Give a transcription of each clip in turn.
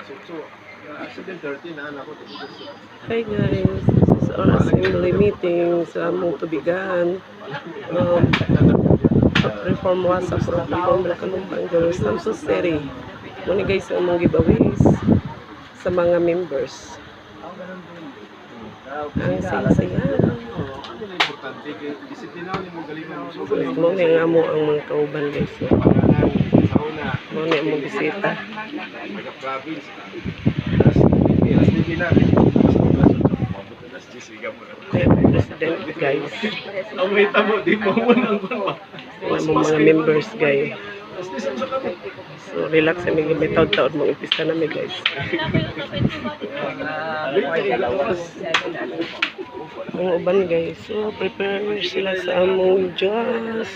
8, 7:30 na anak ko. Hi guys, this is our assembly meeting sa among tubigan. Reform Wasa Reform Kalumpang, General Santos City. Muna guys ang among giveaways sa mga members. Ang saya-saya. Ano na importante kay disiplina ni mo galingon mo. Mo ni ang amo ang mga kauban, guys. So, Pangalan sa una. Mo ni among bisita. Taga province. Alas 9 na. Alas 8, mabot na alas 10 siga mo na. Kaya president, guys. Ang wait mo, di mo mo nang kuno. Ang among mga members, guys. Alas 10 ang sa kami. So relax kami, may taod-taod mong ipista nami, guys. Late kay oras. Ang uban, guys. So prepare sila sa among Diyos.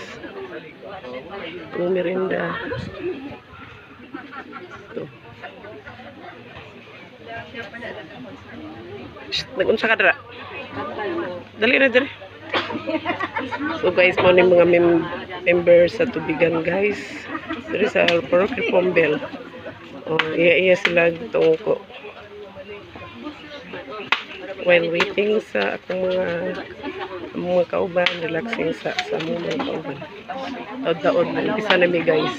Ang merienda. Ito. Shh, nag-unsa ka dira? Dali na dali. So guys, mo ni mga members sa tubigan, guys. Diri sa Parok Reform Bell. Oh, iya-iya sila tungko. While waiting sa akong mga kauban, relaxing sa among mga kauban. Taod-taod, umpisa na mi, guys.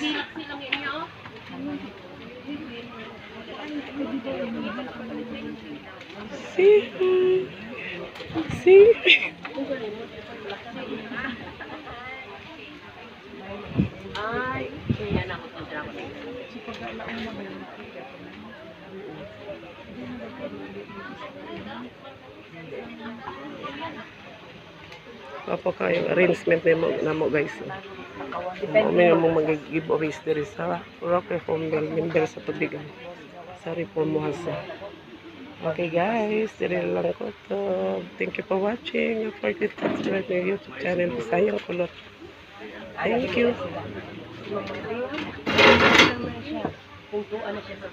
See? See? Ay, yan ako to drama. Papo kayo arrangement namo, guys. Mao mi among mga giveaways diri sa Rock Reform Bell, member sa tubigan sa Reform Muhasa. Okay guys, diri lang ko to. Thank you for watching. Don't forget to subscribe my YouTube channel, Bisayang Kulot. Thank you. Puntuan na siya sa